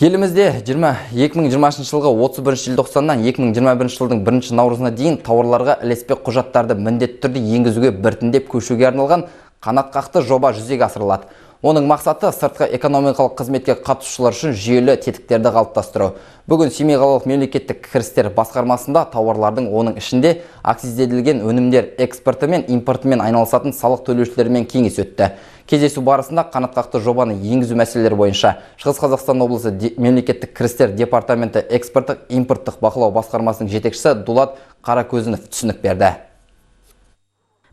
Елімізде 2020 жылғы 31 желтоқсаннан 2021 жылдың 1 наурызына дейін тауарларға ілеспе құжаттарды міндетті түрде енгізуге біртіндеп көшуге арналған қанатқақты жоба жүзеге асырылады. Оның мақсаты – сыртқы экономикалық қызметке қатысушылар үшін жүйелі тетіктерді қалыптастыру. Бүгін Семей қалалық мемлекеттік кірістер басқармасында тауарлардың, оның ішінде акцизделген өнімдер экспорты мен импортымен айналысатын салық төлеушілермен кеңес өтті. Кездесу барысында қанатқақты жобаны енгізу мәселелері бойынша Шығыс Қазақстан облысы мемлекеттік кірістер департаменті экспорттық импорттық бақылау басқармасының жетекшісі Дулат Қаракөзінов түсінік берді.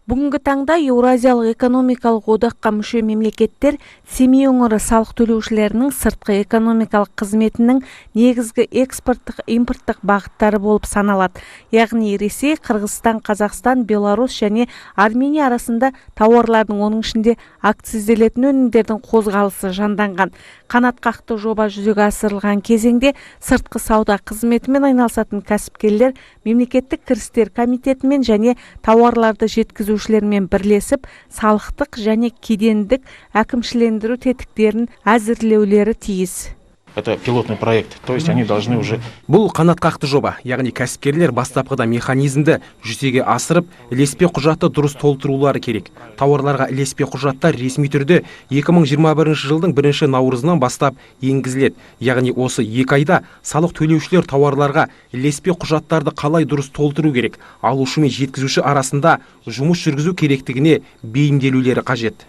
Бүгінгі таңда Еуразиялық экономикалық одаққа мүше мемлекеттер Семей өңірі салық төлеушілерінің сыртқы экономикалық қызметінің негізгі экспорттық импорттық бағыттары болып саналады. Яғни Ресей, Қырғызстан, Қазақстан, Беларусь және Армения арасында тауарлардың, оның ішінде акцизделетін өнімдердің қозғалысы жанданған. Қанатқақты жоба жүзеге асырылған кезеңде сыртқы сауда қызметімен айналысатын кәсіпкерлер мемлекеттік кірістер комитетімен және тауарларды жеткізушілермен бірлесіп, салықтық және кедендік әкімшілендіру тетіктерін әзірлеулері тиіс. Это пилотный проект, то есть они должны уже Бұл қанатқақты жоба, яғни кәсіпкерлер бастапқыда механизмді жүзеге асырып, ілеспе құжатты дұрыс толтырулары керек. Тауарларға ілеспе құжаттар ресми түрде 2021 жылдың 1 наурызынан бастап енгізіледі. Яғни осы 2 айда салық төлеушілер тауарларға ілеспе құжаттарды қалай дұрыс толтыру керек, алушы мен жеткізуші арасында жұмыс жүргізу керектігіне бейімделулері қажет.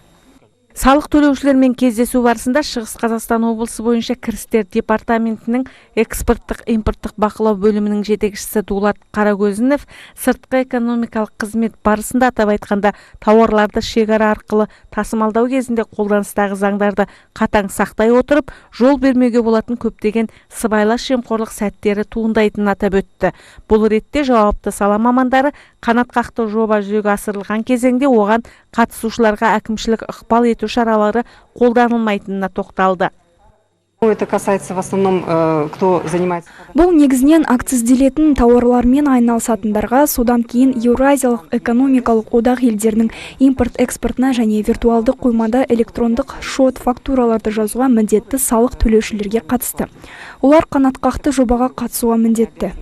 Салық төлеушілермен кездесу барысында Шығыс Қазақстан облысы бойынша кірістер департаментінің экспорттық импорттық бақылау бөлімінің жетекшісі Дулат Қаракөзінов сыртқы экономикалық қызмет барысында, атап айтқанда тауарларды шекара арқылы тасымалдау кезінде қолданыстағы заңдарды қатаң сақтай отырып, жол бермеуге болатын көптеген сыбайлас жемқорлық сәттері туындайтынын атап өтті. Бұл ретте жауапты сала мамандары қанатқақты жоба жүзеге асырылған кезеңде оған қатысушыларға әкімшілік ықпал ету шаралары қолданылмайтынына тоқталды. Это касается в основном, кто занимается. Бұл негізінен акцизделетін тауарлармен айналысатындарға, содан кейін Еуразиялық экономикалық одақ елдерінің импорт экспортына және виртуалды қоймада электрондық шот фактураларды жазуға міндетті салық төлеушілерге қатысты. Олар қанатқақты жобаға қатысуға міндетті.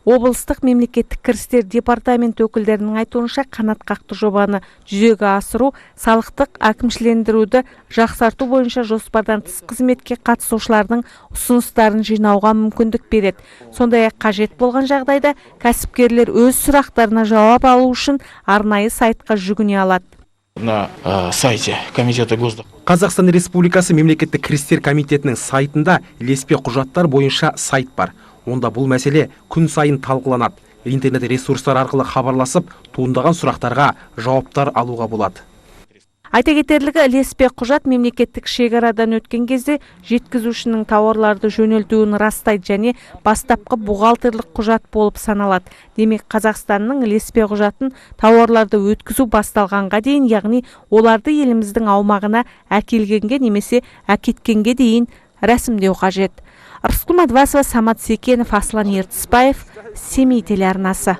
Облыстық мемлекеттік кірістер департаменті өкілдерінің айтуынша, қанатқақты жобаны жүзеге асыру салықтық әкімшілендіруді жақсарту бойынша жоспардан тыс қызметке қатысушылардың ұсыныстарын жинауға мүмкіндік береді. Сондай ақ қажет болған жағдайда кәсіпкерлер өз сұрақтарына жауап алу үшін арнайы сайтқа жүгіне алады. На сайте Комитета госдоходов. Қазақстан Республикасы мемлекеттік кірістер комитетінің сайтында ілеспе құжаттар бойынша сайт бар. Онда бұл мәселе күн сайын талқыланады. Интернет ресурстар арқылы хабарласып, туындаған сұрақтарға жауаптар алуға болады. Айта кетерлігі, ілеспе құжат мемлекеттік шекарадан өткен кезде жеткізушінің тауарларды жөнелтуін растайды және бастапқы бухгалтерлік құжат болып саналады. Демек, Қазақстанның ілеспе құжатын тауарларды өткізу басталғанға дейін, яғни оларды еліміздің аумағына әкелгенге немесе әкеткенге дейін рәсімдеу қажет. Рыскүл Мадвасова, Самат Секенов, Аслан Ертісбаев, Семей телеарнасы.